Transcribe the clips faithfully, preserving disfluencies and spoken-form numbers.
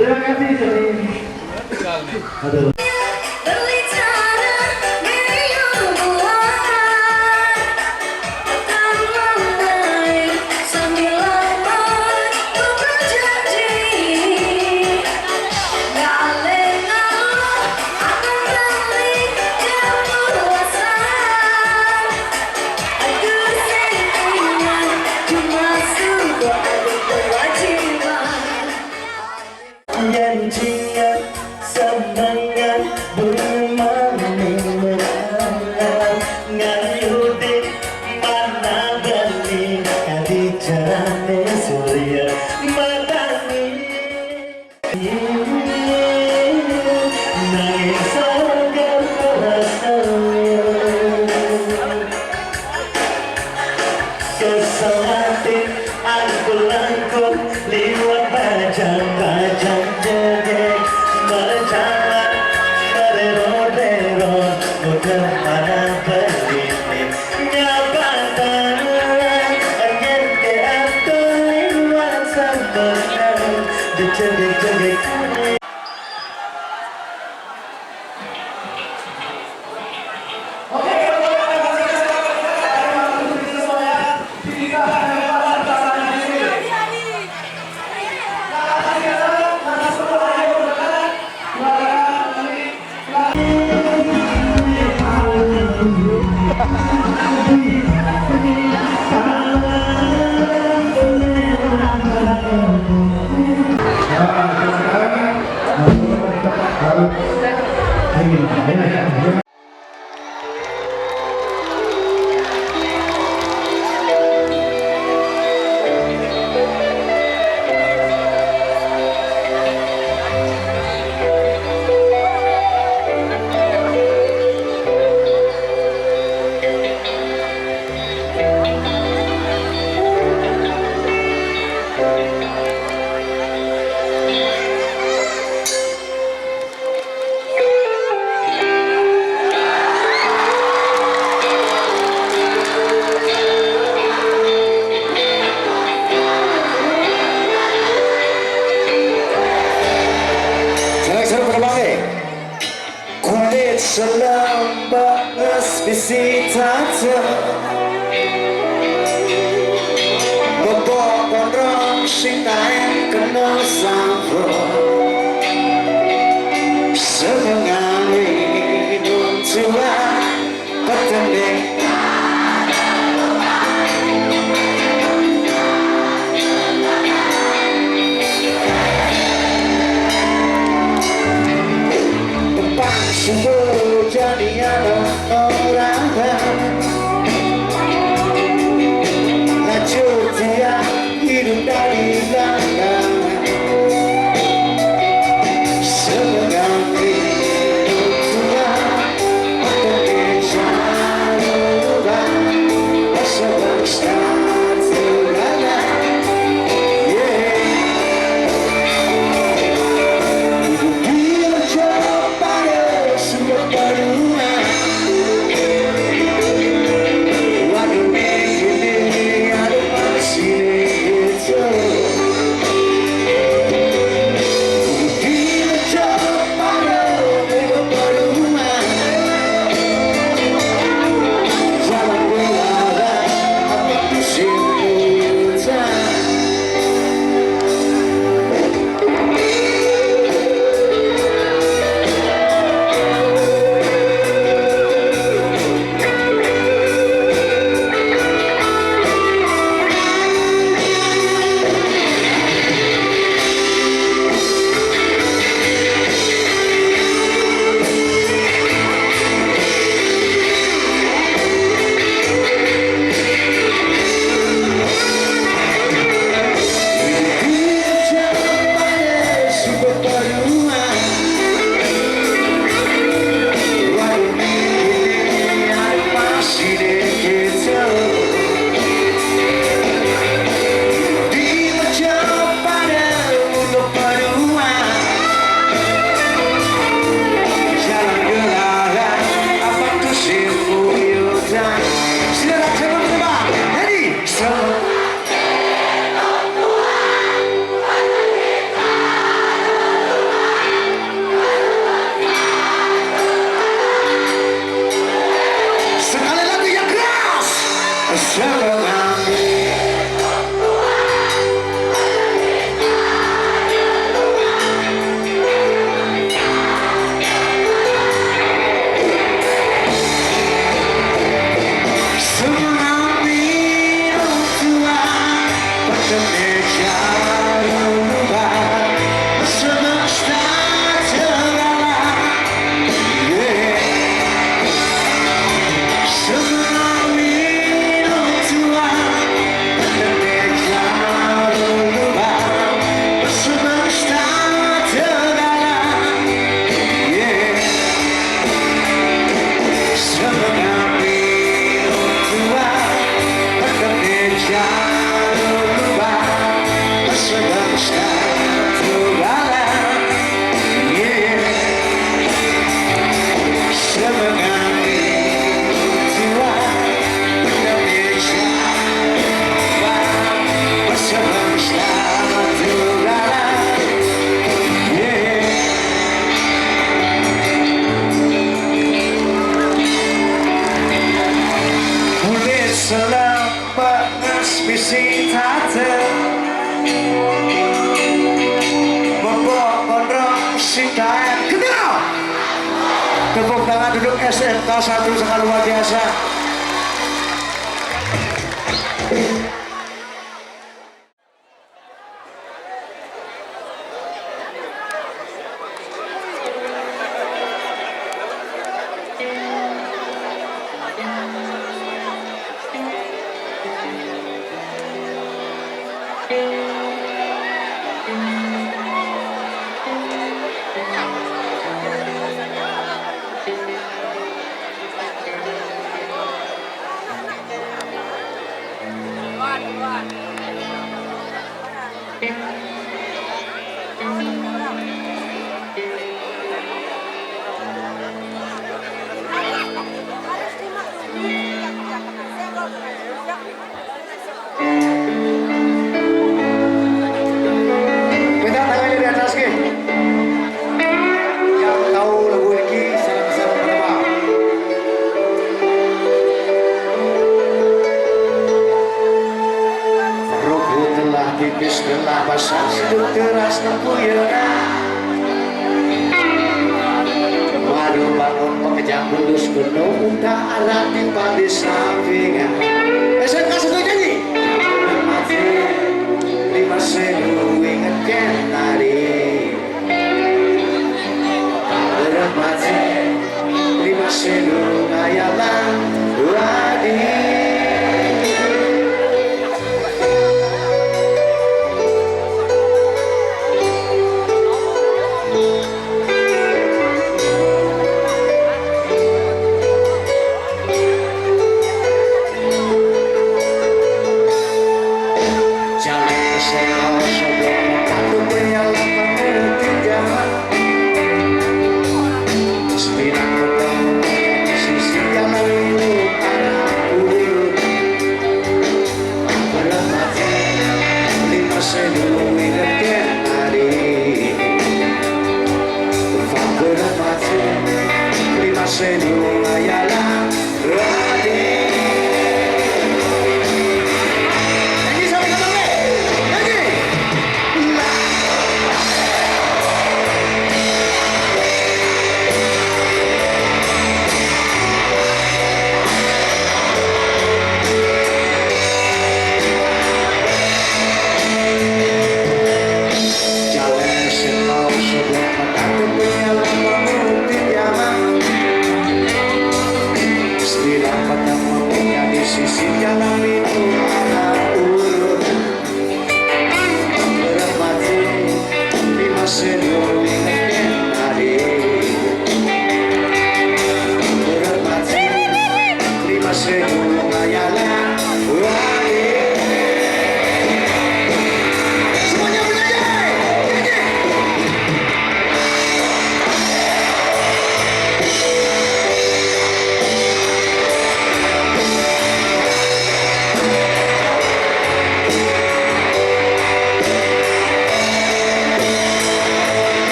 Terima kasih, Joni. Aduh. Yen jingat semangat, buru mani merangan, ngan yudin mana beli kadi carane Surya Madani. Nanging segar perasaan. Kesel ati angkul-angkul liwat bajang-bajang jegeg, berjalan merero-rero, muter mana belining nyabatan, angin ke atur liwat sambenan, dijegeg-jegeg. Kulit selembek nges bisi tata, bebok gondrong sing taen kena sambung. Semengan wi nun tuan petending. Depan sumber jadi anak orang. Lacur tiang hidup dari langgang. Sing Daeng. Gendera. Tepuk tangan untuk S M K satu, sangat luar biasa. Minta tangannya di atas, ke. Yang tahu lagu ini, salam-salam pertama. Rubuh telah tipis, telah pasang siduk teras, tempuh yena. Baru bangun pengejang bulus, kuno udah arah timpal di sampingan. S M K satu nyanyi. Lima senu inget ken hari. Berempat lima senu ngayalan wadi.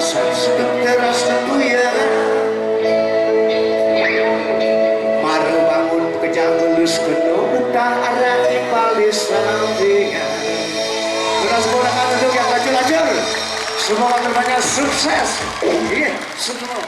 Sedeng teras tentu ya. Mare bangun pekejang ngelus keno utang arah di palis sampingan. Terus keponakan untuk yang lacur-lacur. Semoga terbanyak sukses. Iya, semua.